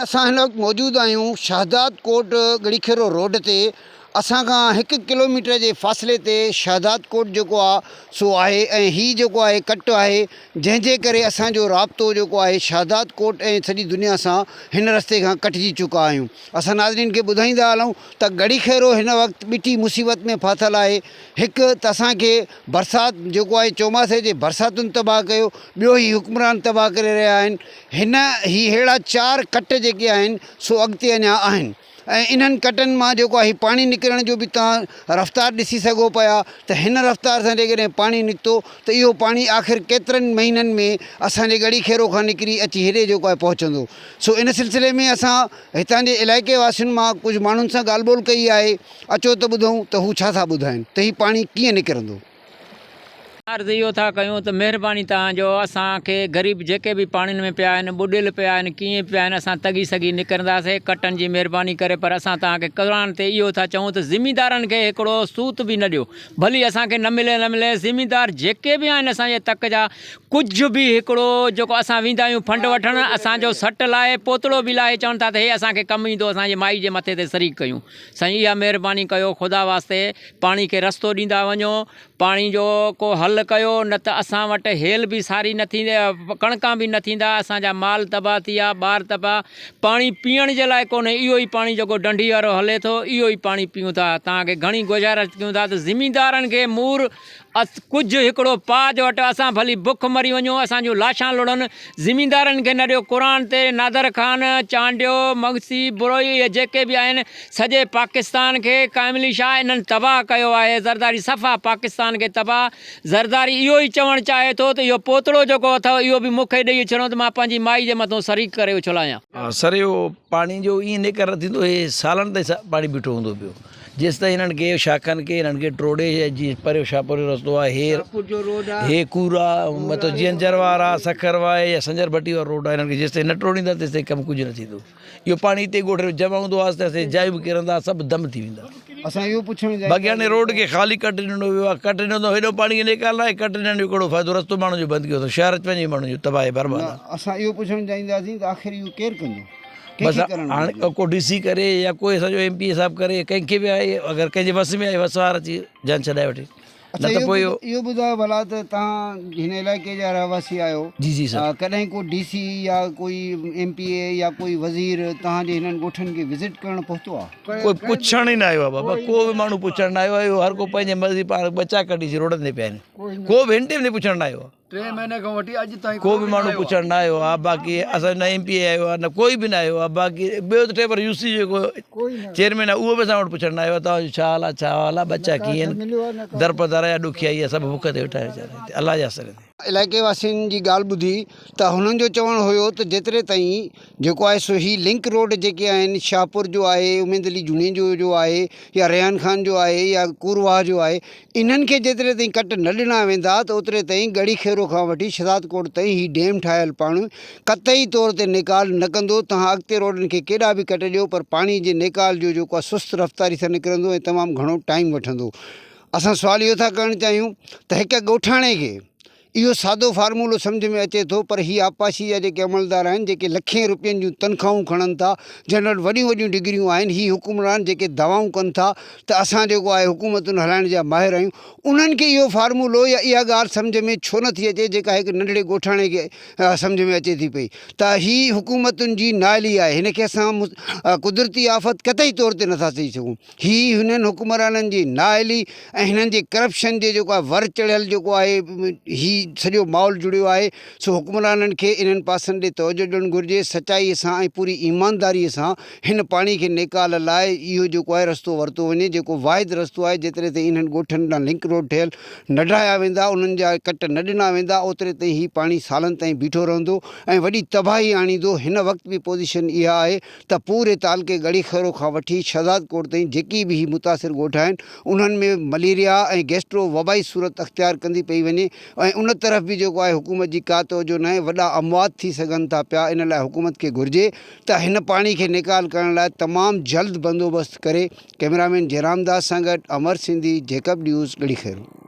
اسان هن وقت موجود آهيون شهداد ڪوٽ ڳڙهيخيرو روڊ تي اسان کان هڪ ڪلوميٽر جي فاصلي تي شهداد ڪوٽ جيڪو آ سو آهي ۽ هي جيڪو آهي ڪٽ آهي جنهن جي ڪري اسان جو رابطو جيڪو آهي شهداد ڪوٽ ۽ سڄي دنيا سان هن رستي کان ڪٽجي چڪا آهيون اسان ناظرين کي ٻڌائيندا هلون ته ڳڙهيخيرو هن وقت ٻٽي مصيبت ۾ ڦاٿل آهي هڪ ته اسان کي برسات جيڪو آهي چوماسي جي برساتن تباهه ڪيو ٻيو هي حڪمران تباهه ڪري رهيا آهن هن هي ههڙا چار ڪٽ جيڪي آهن سو اڳتي اڃا آهن ۽ انهن ڪٽن مان جيڪو آهي پاڻي نڪرڻ جو به توهان رفتار ڏسي سگهو پيا ته هن رفتار سان جيڪڏهن پاڻي نڪتو ته اهو پاڻي آخر ڪيترن مهينن ۾ اسان جي ڳڙهي خيرو کان نڪري اچي هيڏي جيڪو آهي پهچندو سو ان سلسلي ۾ اسان هتان جي علائقي واسين مان ڪجهه ماڻهن سان ڳالهه ٻولهه ڪئي آهي اچو ته ٻڌون ته هو ڇا ٿا ٻڌائن ته هي پاڻي ڪيئن نڪرندو. عرض اهو ٿا ڪيون ته مهرباني توهان جو اسان کي غريب جيڪي به پاڻين ۾ پيا آهن ٻڏل پيا آهن ڪيئن به پيا آهن اسان تڳي سگهي نڪرنداسي ڪٽن جي مهرباني ڪري پر اسان توهان کي قرآن تي اهو ٿا چئون ته زميندارن کي هڪڙو سوت به نه ڏيو ڀلي اسان کي نه ملي نه ملي زميندار جيڪي به آهن اسان جي تڪ جا ڪجهه به هڪڙو جيڪو اسان ويندا آهيون فنڊ وٺڻ اسان جو سٽ لاهي پوتڙو به لاهي چون ٿا ته هي اسان کي ڪم ايندو اسان جي مائي جي مٿي تي شريڪ ڪيون سائين اها مهرباني ڪيو خدا واسطي پاڻي کي رستو ڏيندا وڃو پاڻي جو ڪو حل ڪيو نه ته اسان وٽ هيل به ساري نه ٿيندي ڪڻڪان به نه ٿيندا اسان جا مال تباهه ٿي ويا ٻار تباهه پاڻي پيئڻ جي لاء ڪونهي اهو ئي پاڻي جيڪو ڊنڍي وارو هلي ٿو اهو ئي پاڻي پيئون ٿا توهان کي گهڻي گذارش ڪيون ٿا ته زميندارن کي مور ڪجهه هڪڙو پاء جو اٽ اسان ڀلي بک مري وڃون اسان جون لاشان لڙهن زميندارن کي نه ڏيو قرآن تي نادر خان چانڊيو مگسي بروهي اهي جيڪي به آهن سڄي پاڪستان کي قائم علي شاهه انهن تباهه ڪيو آهي زرداري صفا پاڪستان کي تباهه زرداري اهو ئي چوڻ چاهي ٿو ته اهو پوتڙو جيڪو اٿو اهو به مون کي ڏئي ڇڏو ته مان پنهنجي مائي جي مٿو سريڪ ڪري اڇلايان. سر اهو پاڻي جو ائين نيڪر نه ٿيندو هي سالن تائين پاڻي بيٺو هوندو پيو جيستائين هنن کي شاخن کي هنن کي ٽوڙي جيئن پريو شاهپور جو رستو آهي هي هي ڪورا مطلب جيئن جروار آهي سکر واهي يا سنجر ڀٽي وارو روڊ آهي هنن کي جيستائين نه ٽوڙيندا تيستائين ڪم ڪجهه نه ٿيندو اهو پاڻي هتي ڳوٺ ۾ جمع هوندو آهستي آهستي جايون به ڪرندا سڀ دم ٿي ويندا. اسان اهو پڇڻ چاهيون باقي هاڻي روڊ کي خالي ڪٽ ڏنو ويو آهي ڪٽ ڏنو اٿئون هيڏو پاڻي کي نيڪال ناهي ڪٽ ڏيڻ جو ڪهڙو فائدو رستو ماڻهن جو بند ڪيو اٿئون شهر اچ وڃ به ماڻهن جو تباهي برباد نه آهي. اسان اهو پڇڻ چاهينداسين ته آخر اهو ڪير ڪندو ڪنهن بس کي ڪرڻ هاڻي گهرجي. ڪو ڊي سي ڪري يا ڪوئي اسان جو ايم پي اي صاحب ڪري ڪنهن کي به آهي اگر ڪنهن جي وس ۾ آهي وس وار اچي جان ڇڏائي وٺي. اڇا نه ته پوء اهو. اهو ٻڌايو ڀلا ته توهان هن علائقي جا رهواسي آهيو جي جي سر. ڪڏهن ڪو ڊي سي يا ڪوئي ايم پي اي يا ڪوئي وزير توهان جي هنن ڳوٺن کي وزٽ ڪرڻ پهتو آهي؟ ڪوئي پڇڻ ئي نه آيو آهي بابا ڪو به ماڻهو پڇڻ نه آيو آهي اهو هر ڪو پنهنجي مرضي پاڻ ٻچا ڪڍي اچي روڊن تي پيا آهن ڪو به هن ٽيم تي پڇڻ نه آيو آهي. ٽئين مهيني کان وٺي اڄ تائين ڪو به ماڻهو پڇڻ نه آيو آهي باقي اسان جو نه ايم پي اي آيو آهي نه ڪوئي به نه آيو آهي باقي ٻيو ته ٺهي پر يو سي جيڪو چيئرمين آهي اهو به اسان وٽ پڇڻ نه آيو آهي توهان جو ڇا حال آهي ڇا حال آهي ٻچا ڪيئن آهن درپدر يا ڏکيائي آهي سڀ بک تي ويٺا آهن ويچارا هتي الله جي آسري تي. علائقي واسين جي ڳالهه ٻڌي ته هنن جو چوڻ هيو ته جيتري تائين جيڪو آهي سو هي لنڪ روڊ جيڪي آهن شاهپور جو آهي اميد علي جوڻيجو جو آهي يا ريحان خان جو آهي يا ڪورواهه جو آهي انهن کي جيتري تائين ڪٽ نه ڏنا ويندا ته اوتري تائين ڳڙهي خيرو کان وٺي شھدادڪوٽ تائين هي ڊيم ٺاهيل پاڻي قطعي طور تي نيڪال نه ڪندو. توهان اڳتي روڊن کي ڪيڏا به ڪٽ ڏيو پر پاڻي جي نيڪال جو جيڪو آهي سست رفتاري سان نڪرندو ۽ تمام گهڻو ٽائيم وٺندو. اسان سوال اهو ٿا ڪرڻ چاهيون ته هڪ ڳوٺاڻي کي اهو سادو فارمولو سمجهه ۾ اچي ٿو پر هي آبپاشي جا جيڪي عملدار آهن جيڪي لکين روپين جون تنخواهون کڻن ٿا جن وٽ وڏيون وڏيون ڊگريون آهن هي حڪمران جيڪي دعوائون ڪن ٿا ته اسان جيڪو آهي حڪومتن هلائڻ جا ماهر آهيون انهن کي اهو فارمولو يا اها ڳالهه سمجهه ۾ ڇو نه ٿي اچي جيڪا هڪ ننڍڙي ڳوٺاڻي کي سمجهه ۾ اچي ٿي پئي ته هي حڪومتن جي نااهلي آهي هن کي اسان قدرتي آفت قطعي طور تي نٿا چئي سگهون. هي هنن حڪمرانن جي نااهلي ۽ هنن جي ڪرپشن جي جيڪو آهي ور چڙهيل جيڪو آهي هي سڄو ماحول جڙيو آهي سو حڪمرانن کي انهن پاسن ڏي توجه ڏيڻ گهرجي سچائي سان ۽ پوري ايمانداري سان هن پاڻي کي نيڪال لاء اهو جيڪو آهي رستو ورتو وڃي جيڪو واحد رستو آهي جيتري تائين انهن ڳوٺن ڏانهن لنڪ روڊ ٺهيل نه ڊاهيا ويندا انهن جا ڪٽ نه ڏنا ويندا اوتري تائين هي پاڻي سالن تائين بيٺو رهندو ۽ وڏي تباهي آڻيندو هن وقت به پوزيشن اها آهي ته پوري تعلقي ڳڙهي خيرو کان وٺي شهدادڪوٽ تائين جيڪي به هي متاثر ڳوٺ آهن انهن ۾ مليريا ۽ گيسٽرو وبائي صورت اختيار ڪندي پئي وڃي ۽ ان طرف به جيڪو آهي حڪومت جي ڪا توجه ناهي وڏا اموات ٿي سگهن ٿا پيا ان لاء حڪومت کي گهرجي ته هن پاڻي کي نيڪال ڪرڻ لاء تمام جلد بندوبست ڪري ڪئميرامين جيرام داس سان گڏ امر سنڌي جيڪب نيوز ڳڙهي خيرو.